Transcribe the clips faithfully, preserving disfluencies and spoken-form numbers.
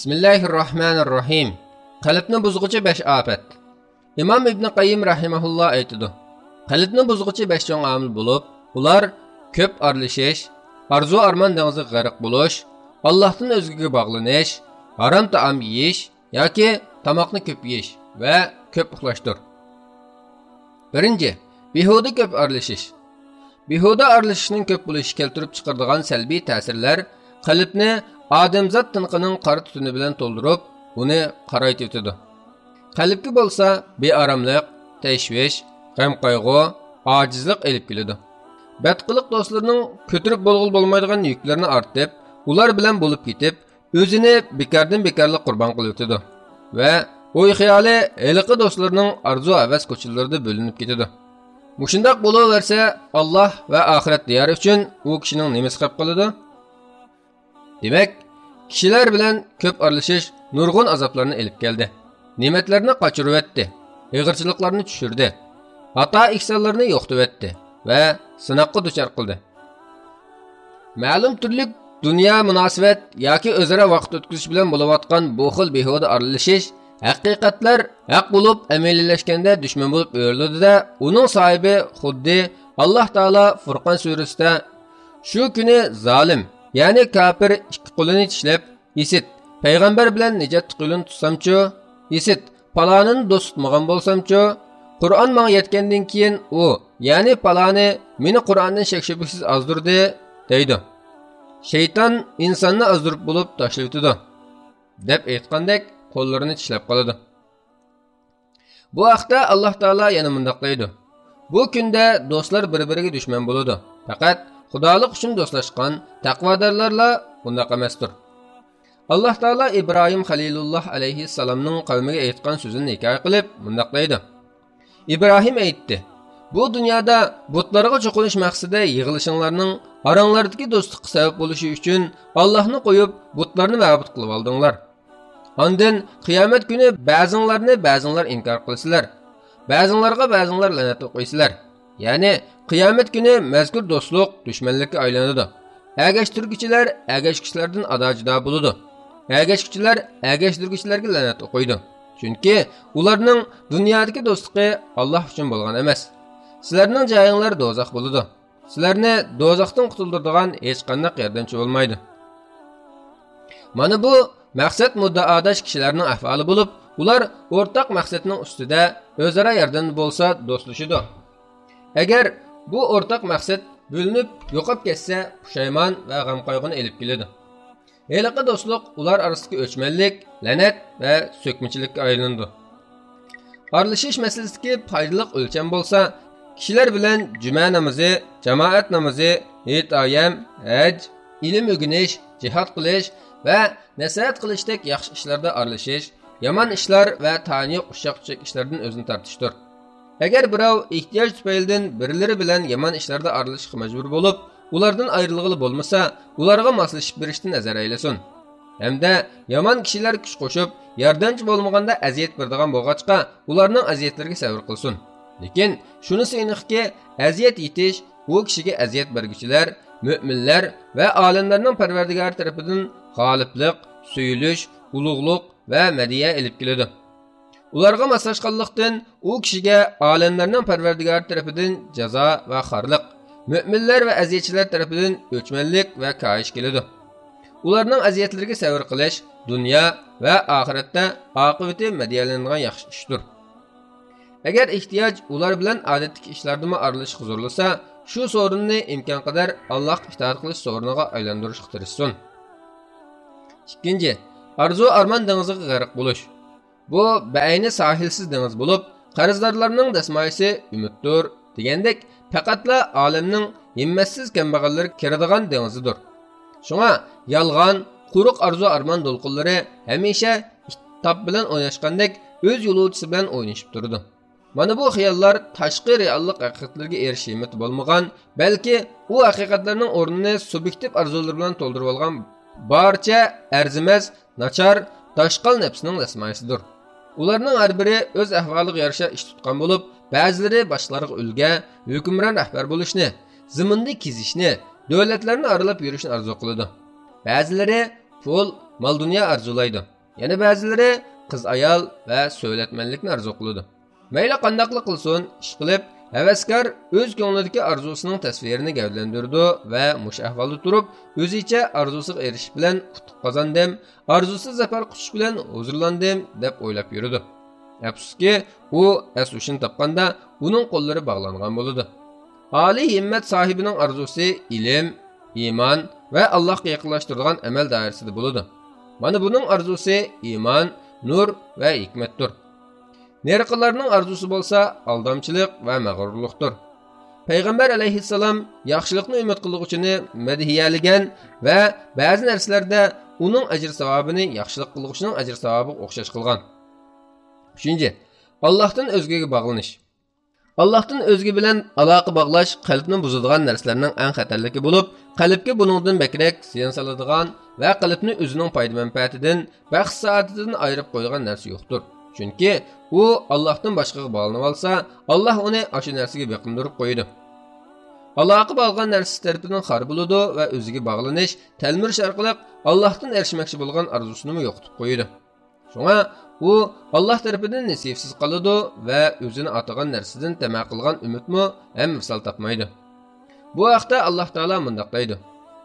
بىسمىللاھىررەھمانىررەھىم. قەلبنى بۇزغۇچى بەش ئاپەت. ئىمام ئىبنى قەييىم رەھىمەھۇللا ئېيتىدۇ، قەلبنى بۇزغۇچى بەش چوڭ ئامىل بولۇپ، ئۇلار كۆپ ئارىلىشىش، ئارزۇ-ئارمان دېڭىزىغا غەرق بولۇش، ئاللاھتىن ئۆزگىگە باغلىنىش، ھارام تائام يېيىش ياكى تاماقنى كۆپ يېيىش ۋە كۆپ ئۇخلاشتۇر. بىرىنچى، بىھۇدە كۆپ ئارىلىشىش. بىھۇدە ئارىلىشىشنىڭ كۆپ بولۇشى كەلتۈرۈپ چىقىرىدىغان سەلبىي تەسىرلەر قەلبنى ئادەمزات تىنىقىنىڭ قارا تۈتۈنى بىلەن تولدۇرۇپ، ئۇنى قارايتىۋېتىدۇ. قەلبكە بولسا بىئاراملىق، تەشۋىش، غەم-قايغۇ، ئاجىزلىق ئېلىپ كېلىدۇ. بەتقىلىق دوستلىرىنىڭ كۆتۈرۈپ بولغىلى بولمايدىغان يۈكلىرىنى ئارتىپ، ئۇلار بىلەن بولۇپ كېتىپ، ئۆزىنى بىكاردىن بىكارلا قۇربان قىلىۋېتىدۇ ۋە ئوي-خىيالى ھېلىقى دوستلىرىنىڭ ئارزۇ-ھەۋەس كوچىلىرىدا بۆلۈنۈپ كېتىدۇ. مۇشۇنداق بولۇۋەرسە، ئاللاھ ۋە ئاخىرەت دىيارى ئۈچۈن ئۇ كىشىنىڭ نېمىسى خەپ قالىدۇ؟ دېمەك، كىشىلەر بىلەن كۆپ ئارىلىشىش نۇرغۇن ئازابلارنى ئېلىپ كەلدى. نېمەتلەرنى قاچۇرۇۋەتتى، ئېغىرچىلىقلارنى چۈشۈردى، ئاتا-ئېھسانلارنى يوقىتىۋەتتى ۋە سىناققا دۇچار قىلدى. مەلۇم تۈرلۈك دۇنيا مۇناسىۋەت ياكى ئۆزئارا ۋاقىت ئۆتكۈزۈش بىلەن بولۇۋاتقان بۇ خىل بىھۇدە ئارىلىشىش، ھەقىقەتلەر ھەق بولۇپ ئەمەلىيلەشكەندە دۈشمەن بولۇپ ئۆرۈلىدۇ-دە، ئۇنىڭ ساھىبى خۇددى ئاللاھ تائالا فۇرقان سۈرىسىدە، شۇ كۈنى زالىم، يەنى كاپىر ئىككى قولىنى چىشلەپ، ئىسىت، پەيغەمبەر بىلەن نىجات تۇقىيلىنى تۇتسامچۇ؟ ئىسىت، پالانىنى دوست تۇتمىغان بولسامچۇ؟ قۇرئان ماڭا يەتكەندىن كېيىن ئۇ، يەنى پالانى مېنى قۇرئاندىن شەك-شۈبھىسىز ئازدۇردى، دەيدۇ. شەيتان ئىنساننى ئازدۇرۇپ بولۇپ تاشلىۋېتىدۇ، دەپ ئېيتقاندەك قوللىرىنى چىشلەپ قالىدۇ. بۇ ھەقتە ئاللاھ تائالا يەنە مۇنداق دەيدۇ: بۇ كۈندە دوستلار بىر-بىرىگە دۈشمەن بولىدۇ. پەقەت خۇدالىق ئۈچۈن دوستلاشقان تەقۋادارلارلا بۇنداق ئەمەستۇر. ئاللاھ تائالا ئىبراھىم خەلىلۇللاھ ئەلەيھىسسالامنىڭ قەۋمىگە ئېيتقان سۆزىنى ھېكايە قىلىپ مۇنداق دەيدۇ: ئىبراھىم ئېيتتى، بۇ دۇنيادا بۇتلارغا چوقۇنۇش مەقسىتىدە يىغىلىشىڭلارنىڭ ئاراڭلاردىكى دوستلۇققا سەۋەب بولۇشى ئۈچۈن ئاللاھنى قويۇپ، بۇتلارنى مەبۇد قىلىۋالدىڭلار. ئاندىن قىيامەت كۈنى بەزىڭلارنى بەزىڭلار ئىنكار قىلىسىلەر، بەزىڭلارغا بەزىڭلار لەنەت ئوقۇيسىلەر. يەنى قىيامەت كۈنى مەزكۇر دوستلۇق دۈشمەنلىككە ئايلىنىدۇ. ئەگەشتۈرگۈچىلەر ئەگەشكۈچىلەردىن ئادا-جۇدا بولىدۇ. ئەگەشكۈچىلەر ئەگەشتۈرگۈچىلەرگە لەنەت ئوقۇيدۇ. چۈنكى ئۇلارنىڭ دۇنيادىكى دوستلۇقى ئاللاھ ئۈچۈن بولغان ئەمەس. سىلەرنىڭ جايىڭلار دوزاخ بولىدۇ. سىلەرنى دوزاختىن قۇتۇلدۇرىدىغان ھېچقانداق ياردەمچى بولمايدۇ. مانا بۇ مەقسەت مۇددىئاداش كىشىلەرنىڭ ئەھۋالى بولۇپ، ئۇلار ئورتاق مەقسەتنىڭ ئۈستىدە ئۆزئارا ياردەمدە بولسا دوستلىشىدۇ. ئەگەر بۇ ئورتاق مەقسەت بۆلۈنۈپ يوقاپ كەتسە، پۇشايمان ۋە غەم-قايغۇنى ئېلىپ كېلىدۇ. ھېلىقى دوستلۇق ئۇلار ئارىسىدىكى ئۆچمەنلىك، لەنەت ۋە سۆكمىچىلىككە ئايلىنىدۇ. ئارىلىشىش مەسىلىسىدىكى پايدىلىق ئۆلچەم بولسا، كىشىلەر بىلەن جۈمە نامىزى، جامائەت نامىزى، ھېيت-ئايەم، ھەج، ئىلىم ئۆگىنىش، جىھاد قىلىش ۋە نەسىھەت قىلىشتەك ياخشى ئىشلاردا ئارىلىشىش، يامان ئىشلار ۋە تايىنى يوق ئۇششاق-چۈششەك ئىشلاردىن ئۆزىنى تارتىشتۇر. ئەگەر بىراۋ ئېھتىياج تۈپەيلىدىن بىرلىرى بىلەن يامان ئىشلاردا ئارىلىشىشقا مەجبۇر بولۇپ، ئۇلاردىن ئايرىلغىلى بولمىسا، ئۇلارغا ماسلىشىپ بېرىشتىن ھەزەر ئەيلىسۇن. ھەمدە يامان كىشىلەر كۈچ قوشۇپ، ياردەمچى بولمىغاندا ئەزىيەت بېرىدىغان بولغاچقا، ئۇلارنىڭ ئەزىيەتلىرىگە سەۋر قىلسۇن. لېكىن شۇنىسى ئېنىقكى، ئەزىيەت يېتىش ئۇ كىشىگە ئەزىيەت بەرگۈچىلەر، مۆمىنلەر ۋە ئالەملەرنىڭ پەرۋەردىگارى تەرىپىدىن غالىبلىق، سۆيۈلۈش، ئۇلۇغلۇق ۋە مەدھىيە ئېلىپ كېلىدۇ. ئۇلارغا ماسلاشقانلىقتىن، ئۇ كىشىگە ئالەملەرنىڭ پەرۋەردىگارى تەرىپىدىن جازا ۋە خارلىق، مۆمىنلەر ۋە ئەزىيەتچىلەر تەرىپىدىن ئۆچمەنلىك ۋە كايىش كېلىدۇ. ئۇلارنىڭ ئەزىيەتلىرىگە سەۋر قىلىش دۇنيا ۋە ئاخىرەتتە ئاقىۋىتى مەدھىيەلىنىدىغان ياخشى ئىشتۇر. ئەگەر ئېھتىياج ئۇلار بىلەن ئادەتتىكى ئىشلاردىمۇ ئارىلىشىشقا زورلىسا، شۇ سورۇننى ئىمكانقەدەر ئاللاھقا ئىتائەت قىلىش سورۇنىغا ئايلاندۇرۇشقا تىرىشسۇن. ئىككىنچى، ئارزۇ-ئارمان دېڭىزىغا غەرق بولۇش. بۇ بەئەينى ساھىلسىز دېڭىز بولۇپ، قەرزدارلارنىڭ دەسمايىسى ئۈمىدتۇر دېگەندەك، پەقەتلا ئالەمنىڭ ھىممەتسىز كەمبەغەللىرى كىرىدىغان دېڭىزىدۇر. شۇڭا يالغان، قۇرۇق ئارزۇ-ئارمان دولقۇنلىرى ھەمىشە ئىت تاپ بىلەن ئويناشقاندەك ئۆز يولۇچىسى بىلەن ئوينىشىپ تۇرىدۇ. مانا بۇ خىياللار تاشقى رېئاللىق ھەقىقەتلىرىگە ئېرىشىش ھىممىتى بولمىغان، بەلكى ئۇ ھەقىقەتلەرنىڭ ئورنىنى سۇبيېكتىپ ئارزۇلىرى بىلەن تولدۇرۇۋالغان بارچە ئەرزىمەس، ناچار، داشقال نەپسىنىڭ دەسمايىسىدۇر. ئۇلارنىڭ ھەر بىرى ئۆز ئەھۋالىغا يارىشا ئىش تۇتقان بولۇپ، بەزىلىرى باشقىلارغا ئۈلگە، ھۆكۈمران رەھبەر بولۇشنى، زېمىندا كېزىشنى، دۆلەتلەرنى ئارىلاپ يۈرۈشنى ئارزۇ قىلىدۇ. بەزىلىرى پۇل، مال-دۇنيا ئارزۇلايدۇ. يەنە بەزىلىرى قىز-ئايال ۋە سۆلەتمەنلىكنى ئارزۇ قىلىدۇ. مەيلى قانداقلا قىلسۇن، ئىشقىلىپ، ھەۋەسكار ئۆز كۆڭلىدىكى ئارزۇسىنىڭ تەسۋىرىنى گەۋدىلەندۈرىدۇ ۋە مۇشۇ ئەھۋالدا تۇرۇپ، ئۆزىچە ئارزۇسىغا ئېرىشىش بىلەن ئۇتۇق قازاندىم، ئارزۇسىز زەپەر قۇچۇش بىلەن ھۇزۇرلاندىم، دەپ ئويلاپ يۈرىدۇ. ئەپسۇسكى، ئۇ ئەس-ھوشىنى تاپقاندا ئۇنىڭ قوللىرى باغلانغان بولىدۇ. ئالىي ھىممەت ساھىبىنىڭ ئارزۇسى ئىلىم، ئىمان ۋە ئاللاھقا يېقىنلاشتۇرىدىغان ئەمەل دائىرىسىدە بولىدۇ. مانا بۇنىڭ ئارزۇسى ئىمان، نۇر ۋە ھېكمەتتۇر. نېرىقىلارنىڭ ئارزۇسى بولسا ئالدامچىلىق ۋە مەغرۇرلۇقتۇر. پەيغەمبەر ئەلەيھىسسالام ياخشىلىقنى ئۈمىد قىلغۇچىنى مەدھىيەلىگەن ۋە بەزى نەرسىلەردە ئۇنىڭ ئەجرى-ساۋابىنى ياخشىلىق قىلغۇچىنىڭ ئەجرى-ساۋابىغا ئوخشاش قىلغان. ئۈچىنچى، ئاللاھتىن ئۆزگىگە باغلىنىش. ئاللاھتىن ئۆزگە بىلەن ئالاقە باغلاش قەلبنى بۇزىدىغان نەرسىلەرنىڭ ئەڭ خەتەرلىكى بولۇپ، قەلبكە بۇنىڭدىن بەكرەك زىيان سالىدىغان ۋە قەلبنى ئۆزىنىڭ پايدا-مەنپەئەتىدىن، بەخت-سائادىتىدىن ئايرىپ قويىدىغان نەرسە يوقتۇر. چۈنكى ئۇ ئاللاھتىن باشقىغا باغلىنىۋالسا، ئاللاھ ئۇنى ئاشۇ نەرسىگە بېقىندۇرۇپ قويىدۇ. ئالاقە باغلىغان نەرسىسى تەرىپىدىن خار بولىدۇ ۋە ئۆزىگە باغلىنىش، تەلمۈرۈش ئارقىلىق ئاللاھتىن ئېرىشمەكچى بولغان ئارزۇسىنىمۇ يوقىتىپ قويىدۇ. شۇڭا ئۇ ئاللاھ تەرىپىدىن نېسىۋسىز قالىدۇ ۋە ئۆزىنى ئاتىغان نەرسىدىن تەمە قىلغان ئۈمىدمۇ ھەم ۋىسال تاپمايدۇ. بۇ ھەقتە ئاللاھ تائالا مۇنداق دەيدۇ: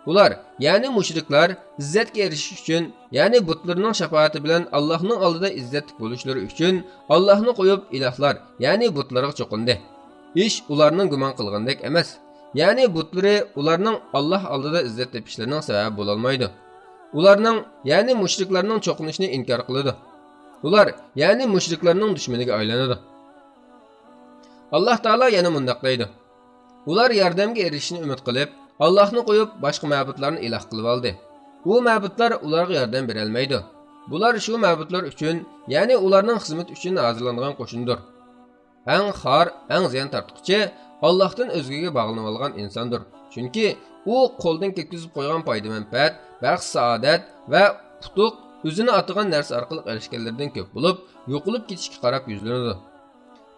ئۇلار، يەنى مۇشرىكلار، ئىززەتكە ئېرىشىش ئۈچۈن، يەنى بۇتلىرىنىڭ شاپائىتى بىلەن ئاللاھنىڭ ئالدىدا ئىززەتلىك بولۇشلىرى ئۈچۈن ئاللاھنى قويۇپ ئىلاھلار، يەنى بۇتلارغا چوقۇندى. ئىش ئۇلارنىڭ گۇمان قىلغىنىدەك ئەمەس. يەنى بۇتلىرى ئۇلارنىڭ ئاللاھ ئالدىدا ئىززەت تېپىشلىرىنىڭ سەۋەبى بولالمايدۇ. ئۇلارنىڭ، يەنى مۇشرىكلارنىڭ چوقۇنۇشىنى ئىنكار قىلىدۇ. ئۇلار، يەنى مۇشرىكلارنىڭ دۈشمىنىگە ئايلىنىدۇ. ئاللاھ تائالا يەنە مۇنداق دەيدۇ: ئۇلار ياردەمگە ئېرىشىشنى ئۈمىد قىلىپ، ئاللاھنى قويۇپ، باشقا مەبۇدلارنى ئىلاھ قىلىۋالدى. ئۇ مەبۇدلار ئۇلارغا ياردەم بېرەلمەيدۇ. بۇلار شۇ مەبۇدلار ئۈچۈن، يەنى ئۇلارنىڭ خىزمىتى ئۈچۈن ھازىرلانغان قوشۇندۇر. ئەڭ خار، ئەڭ زىيان تارتقۇچى ئاللاھتىن ئۆزگىگە باغلىنىۋالغان ئىنساندۇر. چۈنكى ئۇ قولدىن كەتكۈزۈپ قويغان پايدا-مەنپەئەت، بەخت-سائادەت ۋە ئۇتۇق ئۆزىنى ئاتىغان نەرسە ئارقىلىق ئېرىشكەنلىرىدىن كۆپ بولۇپ، يوقىلىپ كېتىشكە قاراپ يۈزلىنىدۇ.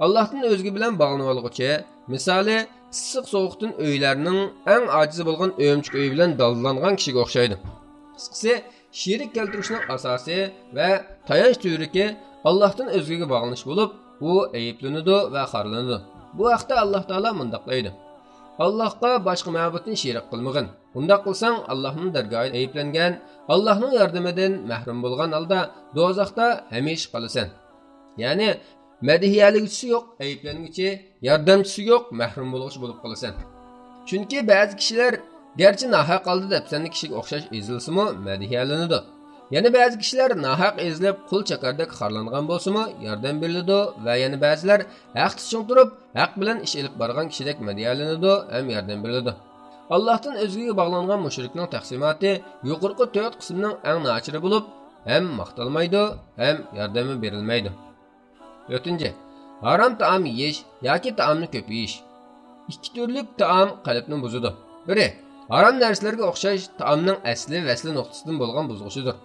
ئاللاھتىن ئۆزگە بىلەن باغلىنىۋالغۇچى، مىسالى، ئىسسىق-سوغۇقتىن ئۆيلەرنىڭ ئەڭ ئاجىزى بولغان ئۆمۈچۈك ئۆيى بىلەن دالدىلانغان كىشىگە ئوخشايدۇ. قىسقىسى، شېرىك كەلتۈرۈشنىڭ ئاساسى ۋە تايانچ تۈۋرۈكى ئاللاھتىن ئۆزگىگە باغلىنىش بولۇپ، ئۇ ئەيىبلىنىدۇ ۋە خارلىنىدۇ. بۇ ھەقتە ئاللاھ تائالا مۇنداق دەيدۇ: ئاللاھقا باشقا مەبۇدنى شېرىك قىلمىغىن. ئۇنداق قىلساڭ، ئاللاھنىڭ دەرگاھىدا ئەيىبلەنگەن، ئاللاھنىڭ ياردىمىدىن مەھرۇم بولغان ھالدا دوزاختا ھەمىشە قالىسەن. يەنى، مەدھىيەلىگۈچىسى يوق ئەيىبلەنگۈچى، ياردەمچىسى يوق مەھرۇم بولغۇچى بولۇپ قالىسەن. چۈنكى بەزى كىشىلەر گەرچە ناھەق ھالدا دەپسەندە كىشىگە ئوخشاش ئېزىلسىمۇ مەدھىيەلىنىدۇ. يەنە بەزى كىشىلەر ناھەق ئېزىلىپ قۇل چاكاردەك خارلانغان بولسىمۇ ياردەم بېرىلىدۇ ۋە يەنە بەزىلەر ھەقتە چىڭ تۇرۇپ، ھەق بىلەن ئىش ئېلىپ بارغان كىشىدەك مەدھىيەلىنىدۇ ھەم ياردەم بېرىلىدۇ. ئاللاھتىن ئۆزگىگە باغلانغان مۇشرىكنىڭ تەقسىماتى يۇقىرىقى تۆت قىسىمنىڭ ئەڭ ناچىرى بولۇپ، ھەم ماختالمايدۇ، ھەم ياردەممۇ بېرىلمەيدۇ. تۆتىنچى، ھارام تائام يېيىش ياكى تائامنى كۆپ يېيىش. ئىككى تۈرلۈك تائام قەلبنى بۇزىدۇ. بىرى، ھارام نەرسىلەرگە ئوخشاش تائامنىڭ ئەسلى ۋەسلى نۇقتىسىدىن بولغان بۇزغۇچىدۇر.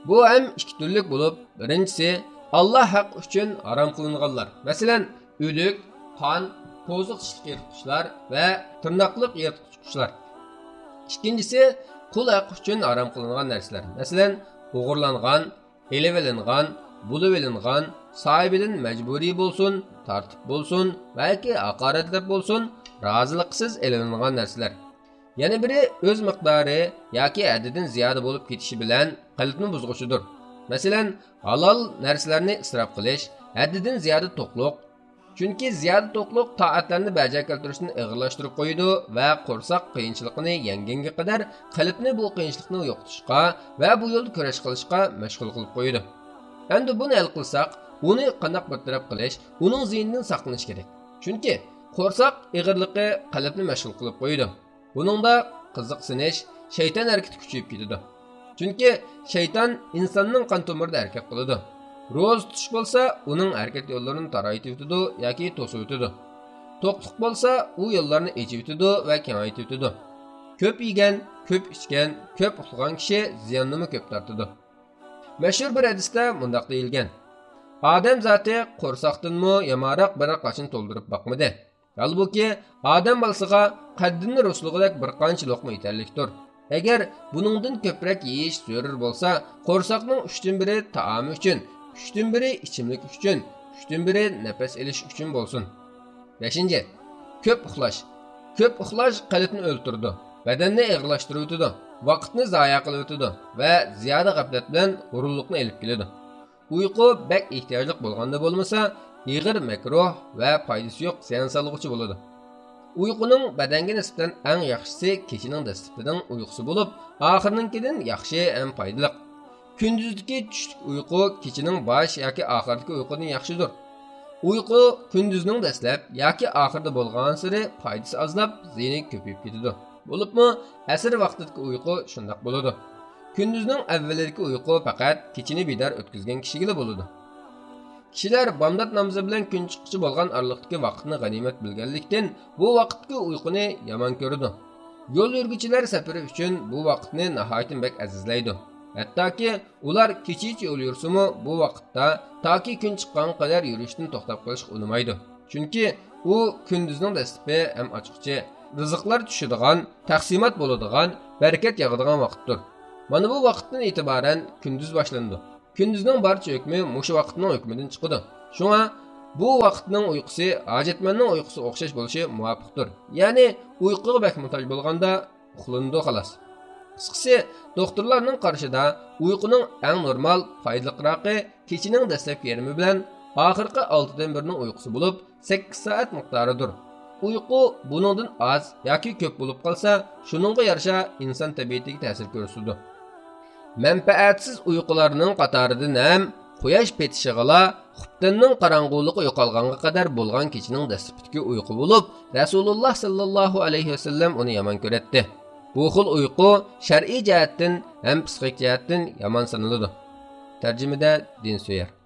بۇ ھەم ئىككى تۈرلۈك بولۇپ، بىرىنچىسى، ئاللا ھەق ئۈچۈن ھارام قىلىنغانلار. مەسىلەن، ئۆلۈك، قان، پوزۇق چىشلىق يىرتقۇچلار ۋە تىرناقلىق يىرتقۇچ قۇشلار. ئىككىنچىسى، قۇل ھەق ئۈچۈن ھارام قىلىنغان نەرسىلەر. مەسىلەن، ئوغرىلانغان، ئېلىۋېلىنغان، بولۇۋېلىنغان، ساھىبىدىن مەجبۇرىي بولسۇن، تارتىپ بولسۇن ۋە ياكى ھاقارەتلەپ بولسۇن، رازىلىقسىز ئېلىنغان نەرسىلەر. يەنە بىرى، ئۆز مىقدارى ياكى ھەددىدىن زىيادە بولۇپ كېتىشى بىلەن قەلبنى بۇزغۇچىدۇر. مەسىلەن، ھالال نەرسىلەرنى ئىسراپ قىلىش، ھەددىدىن زىيادە توقلۇق. چۈنكى زىيادە توقلۇق تائەتلەرنى بەجا كەلتۈرۈشتىن ئېغىرلاشتۇرۇپ قويىدۇ ۋە قورساق قىيىنچىلىقىنى يەڭگەنگە قەدەر قەلبنى بۇ قىيىنچىلىقنى يوقىتىشقا ۋە بۇ يولدا كۈرەش قىلىشقا مەشغۇل قىلىپ قويىدۇ. ئەمدى بۇنى ھەل قىلساق، ئۇنى قانداق بىر تەرەپ قىلىش، ئۇنىڭ زىيىنىدىن ساقلىنىش كېرەك. چۈنكى قورساق ئېغىرلىقى قەلبنى مەشغۇل قىلىپ قويىدۇ. بۇنىڭدا قىزىقسىنىش، شەيتان ھەرىكىتى كۈچىيىپ كېتىدۇ. چۈنكى شەيتان ئىنساننىڭ قان تومۇرىدا ھەرىكەت قىلىدۇ. روزا تۇتۇش بولسا ئۇنىڭ ھەرىكەت يوللىرىنى تارايتىۋېتىدۇ ياكى توسۇۋېتىدۇ. توقلۇق بولسا ئۇ يوللارنى ئېچىۋېتىدۇ ۋە كېڭەيتىۋېتىدۇ. كۆپ يېگەن، كۆپ ئىچكەن، كۆپ ئۇخلىغان كىشى زىياننىمۇ كۆپ تارتىدۇ. مەشھۇر بىر ھەدىستە مۇنداق دېيىلگەن: ئادەم زاتى قورساقتىنمۇ يامانراق بىرەر قاچىنى تولدۇرۇپ باقمىدى. ھالبۇكى، ئادەم بالىسىغا قەددىنى رۇسلىغۇدەك بىر قانچە لوقما يېتەرلىكتۇر. ئەگەر بۇنىڭدىن كۆپرەك يېيىش زۆرۈر بولسا، قورساقنىڭ ئۈچتىن بىرى تائامى ئۈچۈن، ئۈچتىن بىرى ئىچىملىك ئۈچۈن، ئۈچتىن بىرى نەپەس ئېلىش ئۈچۈن بولسۇن. بەشىنچى، كۆپ ئۇخلاش. كۆپ ئۇخلاش قەلبنى ئۆلتۈرىدۇ، بەدەننى ئېغىرلاشتۇرۇۋېتىدۇ، ۋاقىتنى زايە قىلىۋېتىدۇ ۋە زىيادە غەپلەت بىلەن ھۇرۇنلۇقنى ئېلىپ كېلىدۇ. ئۇيقۇ بەك ئېھتىياجلىق بولغاندا بولمىسا، ئېغىر مەكروھ ۋە پايدىسى يوق زىيان سالغۇچى بولىدۇ. ئۇيقۇنىڭ بەدەنگە نىسبەتەن ئەڭ ياخشىسى كېچىنىڭ دەسلىپىدىن ئۇيقۇسى بولۇپ، ئاخىرىنىڭكىدىن ياخشى ھەم پايدىلىق. كۈندۈزدىكى چۈشلۈك ئۇيقۇ كېچىنىڭ باش ياكى ئاخىرىدىكى ئۇيقۇدىن ياخشىدۇر. ئۇيقۇ كۈندۈزنىڭ دەسلەپ ياكى ئاخىرىدا بولغانسېرى پايدىسى ئازلاپ، زىيىنى كۆپىيىپ كېتىدۇ. بولۇپمۇ ئەسىر ۋاقتىدىكى ئۇيقۇ شۇنداق بولىدۇ. كۈندۈزنىڭ ئەۋۋىلىدىكى ئۇيقۇ پەقەت كېچىنى بىدار ئۆتكۈزگەن كىشىگىلا بولىدۇ. كىشىلەر بامدات نامىزى بىلەن كۈن چىققۇچە بولغان ئارىلىقتىكى ۋاقىتنى غەنىيمەت بىلگەنلىكتىن، بۇ ۋاقىتتىكى ئۇيقۇنى يامان كۆرىدۇ. يول يۈرگۈچىلەر سەپىرى ئۈچۈن بۇ ۋاقىتنى ناھايىتى بەك ئەزىزلەيدۇ. ھەتتاكى ئۇلار كېچىچە يول يۈرسىمۇ، بۇ ۋاقىتتا تاكى كۈن چىققانغا قەدەر يۈرۈشتىن توختاپ قېلىشقا ئۇنىمايدۇ. چۈنكى ئۇ كۈندۈزنىڭ دەسلىپى ھەم ئاچقۇچى، رىزىقلار چۈشىدىغان، تەقسىمات بولىدىغان، بەرىكەت ياغىدىغان ۋاقىتتۇر. مانا بۇ ۋاقىتتىن ئېتىبارەن كۈندۈز باشلىنىدۇ. كۈندۈزنىڭ بارچە ھۆكمى مۇشۇ ۋاقىتنىڭ ھۆكمىدىن چىقىدۇ. شۇڭا بۇ ۋاقىتنىڭ ئۇيقۇسى ھاجەتمەننىڭ ئۇيقۇسىغا ئوخشاش بولۇشى مۇۋاپىقتۇر. يەنى ئۇيقۇغا بەك موھتاج بولغاندا ئۇخلىنىدۇ، خالاس. قىسقىسى، دوختۇرلارنىڭ قارىشىدا ئۇيقۇنىڭ ئەڭ نورمال، پايدىلىقراقى كېچىنىڭ دەسلەپكى يېرىمى بىلەن ئاخىرقى ئالتىدىن بىرىنىڭ ئۇيقۇسى بولۇپ، سەككىز سائەت مىقدارىدۇر. ئۇيقۇ بۇنىڭدىن ئاز ياكى كۆپ بولۇپ قالسا، شۇنىڭغا يارىشا ئىنسان تەبىئىتىگە تەسىر كۆرسىتىدۇ. مەنپەئەتسىز ئۇيقۇلارنىڭ قاتارىدىن ھەم قۇياش پېتىشىغىلا خۇپتەننىڭ قاراڭغۇلۇقى يوقالغانغا قەدەر بولغان كېچىنىڭ دەسلىپىدىكى ئۇيقۇ بولۇپ، رەسۇلۇللا ساللاللاھۇ ئەلەيھى ۋەسەللەم ئۇنى يامان كۆرەتتى. بۇ خىل ئۇيقۇ شەرئىي جەھەتتىن ھەم پسىخىك جەھەتتىن يامان سانىلىدۇ. تەرجىمىدە دىنسۆيەر.